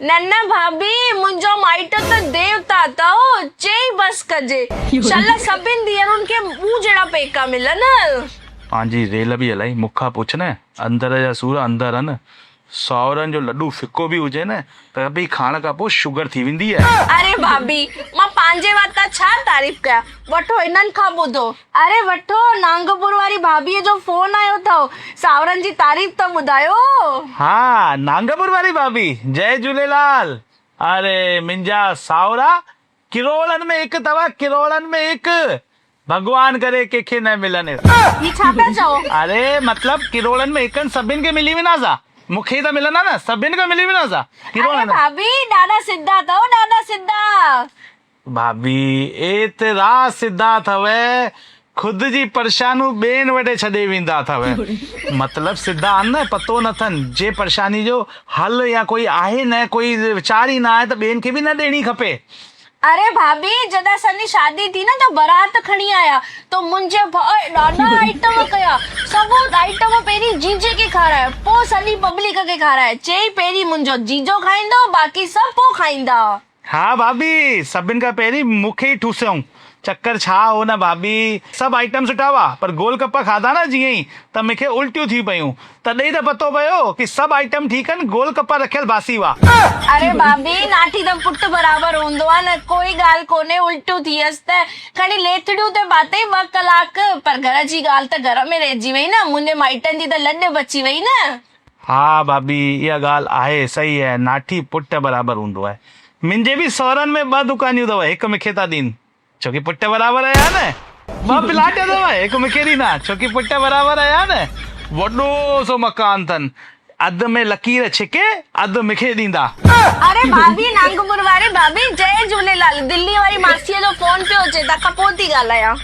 نه نه ڀاڀي منهنجو مائٽ ته ديوتا اٿئو، چئي بس ڪجي. شل سڀن ڌيئرن کي مون جهڙا پيڪا ملن. پنهنجي ريل به هلائي مون کان پڇ نه، اندر جا سور اندر آهن. ساورن جو لڏو ڦڪو به هجي نه ته به کائڻ کان پوء شگر ٿي ويندي آهي. اري ڀاڀي مان پنهنجي واتان ڇا تعريف ڪيان، وٺو هنن کان ٻڌو. اري وٺو نانگپور واري ڀاڀيء جو فون آيو اٿئو، ساورن جي تعريف ته ٻڌايو. ها نانگپور واري ڀاڀي، جئي جهوليلال. اري منهنجا ساورا ڪروڙن ۾ هڪ اٿو، ڪروڙن ۾ هڪ. ڀڳوان ڪري ڪنهن کي نه ملن اهڙا. هي ڇا پيا چئو؟ اري مطلب ڪروڙن ۾ هڪ آهن سڀن کي ملي ويندا سا. مون کي ئي ته ملندا نه سڀن کي ملي ويندا سا. اري ڀاڀي ڏاڍا سڌا اٿو ڏاڍا سڌا. ڀاڀي ايترا سڌا اٿو خود جي پرشانون ٻين وٽ ڇڏي ويندا اٿو. مطلب سڌا آهن نه پتو نه اٿن جي پرشاني جو حل يا ڪوئي آهي نه ڪوئي ويچار ئي نه آهي ته ٻين کي به نه ڏيڻي کپي. اري ڀاڀي جڏهن اسان جي شادي ٿي نه ته برات کڻي آيا ته منهنجي ڀاء ڏاڍا آئٽم ڪيا سڀ آئٽم پهرين جيجي کي کارايا پوء سڄي پبلڪ کي کارايا چئي پهرين منهنجو جيجو کائيندو باقي سڀ پوء کائيندا. ها ڀاڀي سڀن کان پهرين مون کي ئي ٺوسيائون چڪر ڇا هو نه ڀاڀي سڀ آئٽم سٺا هئا پر گول گپا کاڌا نه جيئن ئي ته مون کي الٽيون ٿي پيون تڏهن ئي ته پتو پيو ڪي سڀ آئٽم ٺيڪ آهن گول گپا رکيل باسي هئا. اري ڀاڀي ناٺي ته پٽ برابر هوندو آ نه ڪوئي ڳالهه ڪونهي الٽيون ٿيس ته کڻي ليٿڙيون ته پاتئي ٻه ڪلاڪ پر گهر جي ڳالهه ته گهر ۾ رهجي وئي نه منهنجي مائٽن جي ته لڄ بچي وئي نه. ها ڀاڀي اها ڳالهه آهي صحيح آهي ناٺي پٽ برابر هوندو آهي منهنجي به سهرن ۾ ٻه دڪانيون اٿو هڪ مون کي ٿا ڏين ڇو ڪي پٽ برابر آهيان نه ٻه پلاٽ اٿو هڪ مون کي ڏيندا ڇو ڪي پٽ برابر آهيان نه وڏو سو مڪان اٿن اڌ ۾ لڪير ڇڪي اڌ مون کي ڏيندا. اري ڀاڀي نانگپور واري ڀاڀي جئي جهوليلال دلي واري ماسيء جو فون پيو اچي تنهن کان پوء ٿي ڳالهايان.